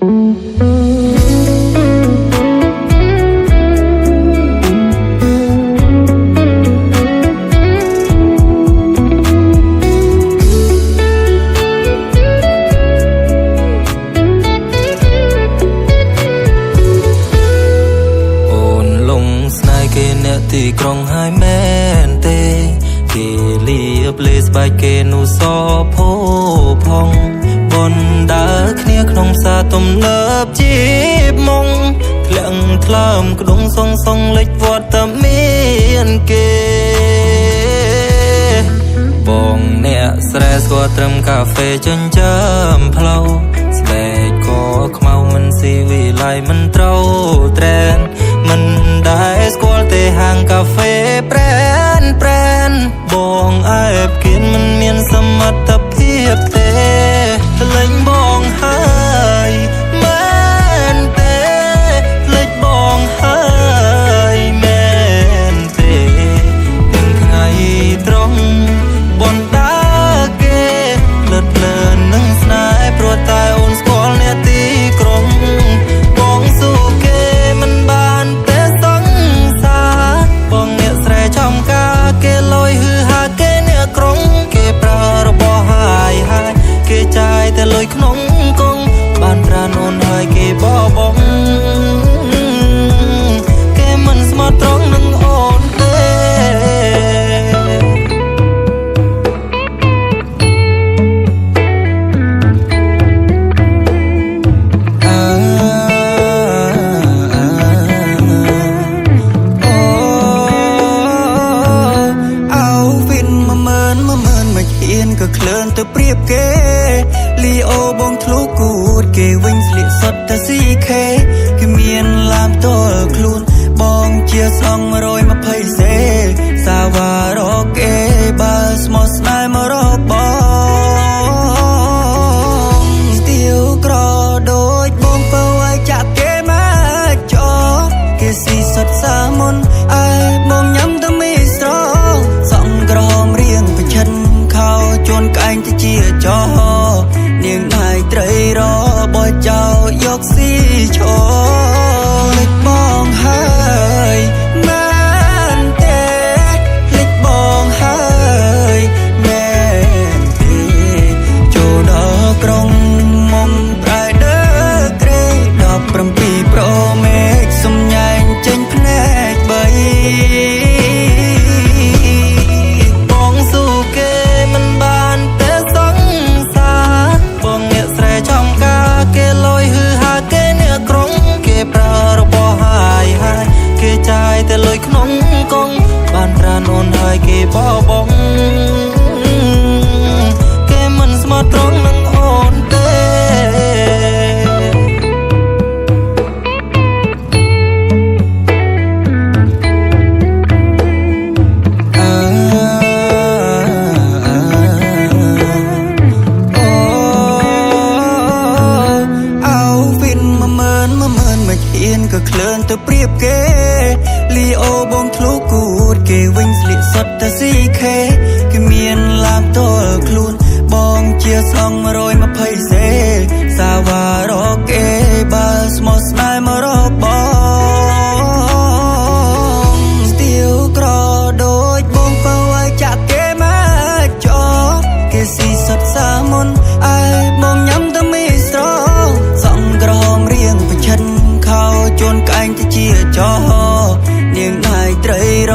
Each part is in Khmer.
អូនលងស្នេហ៍គេអ្នកទីក្រុងហើយមែនទេគេលៀបលេស្បែកគេនោះសភោផងបនដើរគ្នាក្នុងផ្សារទំនើបជីបមុងធ្លាក់ថ្លើមក្ដុងសងសងលិចវត្តមានគេបងអ្នកស្រែស្គាល់ត្រឹមកាហ្វេចិញ្ចើមផ្លូវស្បែកកខ្មៅមិនស៊ីវិល័យមិនត្រូវត្រែនមិនដែលស្គាល់ទេហាងកាហ្វេប្រែនប្រែនបងអែបគៀនមិនមានសមត្ថភាពទេលេងបងហើយមែនទេភ្លេចបងហើយមែនទេទាំងថ្ងៃត្រង់បនដើគេភ្លើតភ្លើននឹងស្នេហ៍ព្រោះតែអូនស្គាល់អ្នកទីក្រុងបងស៊ូគេមិនបានទេសង្សារបងអ្នកស្រែចំការគេលយហឺហាគេអ្នកក្រុងគេប្រើរបស់ហាយហាយគេចាយតែលុយក្នុងកងបានប្រានអូនហើយគេបបងគេមិនស្មោះត្រង់នឹងអូនទេ អើ អូអោវិនមួយម៉ឺនមួយម៉ឺនមិនហ៊ានក៏ក្លឿនទៅប្រៀបគេលីអូបងធ្លុគូតគេវិញស្លៀកសុទ្ធតែស៊ីខេគេមានឡានផ្ទាល់ខ្លួនបងជាសង120សេសាវ៉ារកគេបើស្មោះស្នេហ៍មករកបងស្ទៀវក្រដូចបងពៅឲ្យចាក់គេមកចោគេស៊ីសុទ្ធសាមុនអើបងញ៉ាំតែមីស្រសងក្រហមរៀងប្រឆិនខោជួនក្អែងទៅជាចោនាងដៃត្រីរបចោលយកស៊ីឈរលេចបងហើយមែនទេលេចបងហើយមែនទេចូលដល់ក្រុងមុំប្រែដើក្រេ17ប្រមេឃសំញែងចេញភ្នែកបី បងស៊ូគេមិនបានទេសង្សារបងអ្នកស្រែចំការគេលយហឺហាគេអ្នកក្រុងគេប្រើរបស់ហាយហាយគេចាយតែលុយក្នុងកងបានប្រានអូនហើយគេបបងគេមិនស្មោះត្រង់នឹងអូនទេ អើអូអោវិនមួយម៉ឺនមួយម៉ឺនមិនហ៊ានក៏ក្លឿនទៅប្រៀបគេលីអូបងធ្លុគូតគេវិញស្លៀកសុទ្ធតែស៊ីខេគេមានឡានផ្ទាល់ខ្លួនបងជាសង120សេសាវ៉ារកគេបើស្មោះស្នេហ៍មករកបងស្ទៀវក្រដូចបងពៅឲ្យចាក់គេមកចោគេស៊ីសុទ្ធសាមុនអើបងញ៉ាំតែមីស្រសងក្រហមរៀងប្រឆិនខោជួនក្អែងទៅជាចោនាងដៃត្រីរ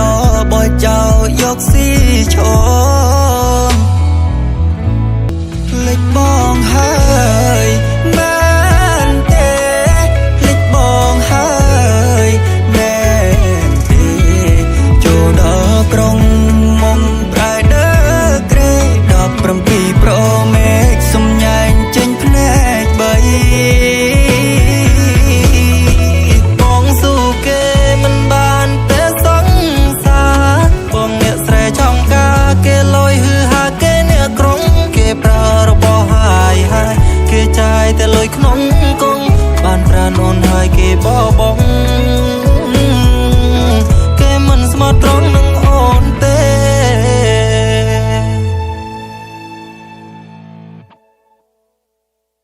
បចោលយកស៊ីឈរ ភ្លេចបងហើយមែនទេភ្លេចបងហើយមែនទេចូលដល់ក្រុងមុំប្រែដើក្រេ17ប្រមេឃសំញែងចេញភ្នែកបី បងស៊ូគេមិនបានទេសង្សារបងអ្នកស្រែចំការគេលយហឺហាគេអ្នកក្រុងគេប្រើរបស់ហាយហាយគេចាយតែលុយក្នុងកងបានប្រានអូនហើយគេបបងគេមិនស្មោះត្រង់